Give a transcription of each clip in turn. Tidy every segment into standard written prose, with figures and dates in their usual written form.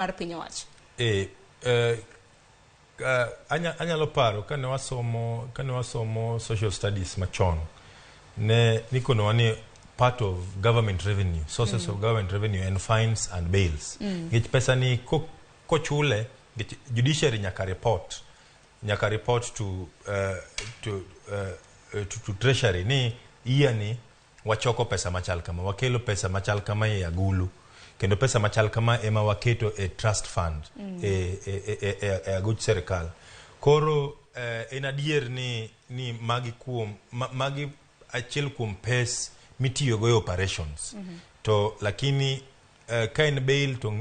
Mar piny owacho. E, anyalo paro kane wasomo social studies machon, ne nikonowa ni part of government revenue, sources of government revenue en fines and bails, nikech pesa ni kochule, nikech judiciary nyaka report to treasury ni year ni wachoko pesa machal kama, wakelo pesa machal kama e agulu, kendo pesa machal kama ema waketo e trust fund, e aguch serikal. Koro en adier ni magi kuom magi achiel kuom pes mitiyogo e operations. To lakini ka en bail to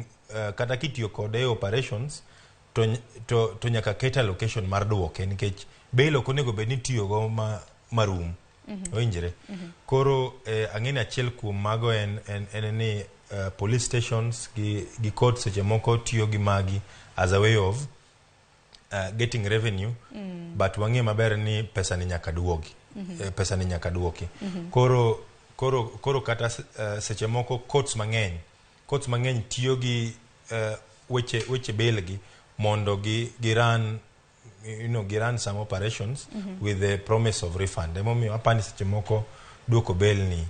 kata kitiyo kode e operations to nyaka ket allocation mar duoke, nikech bail ok onego bed ni itiyogo ma marum. Owinjre. Koro ang'e ni achiel kuom mago en ni police stations gi court seche moko tiyo gi magi as a way of getting revenue, but wang'e maber ni pesa ni nyaka duogi. Pesa ni nyaka duoki. Koro kata seche moko courts mang'eny tiyo gi weche bail gi mondo gi run gi run some operations with the promise of refund. Emomiyo apani seche moko duoko bail ni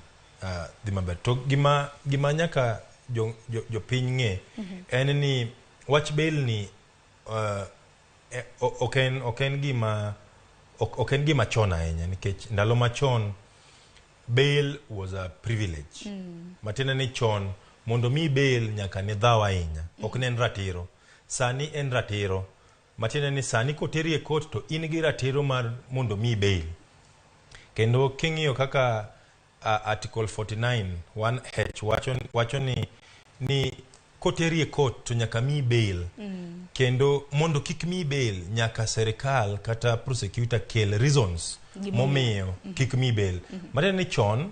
dhi maber. To gima nyaka jopiny ng'e en ni wach bail ni ok en gima chon ahinya, nikech ndalo machon bail was a privilege. Matiende ni chon mondo mi bail nyaka ne dhaw ahinya, ok ne en ratiro. Sani en ratiro. Matiende ni sani koteri e court to in gi ratiro mar mondo mi bail. Kendo king'iyo kaka Article 49 1H wacho ni koteri e court to nyaka miyi bail. Kendo mondo kik miyi bail, nyaka serikal kata prosecutor kel reasons Gimomiyo. momiyo kik miyi bail. Matiende ni chon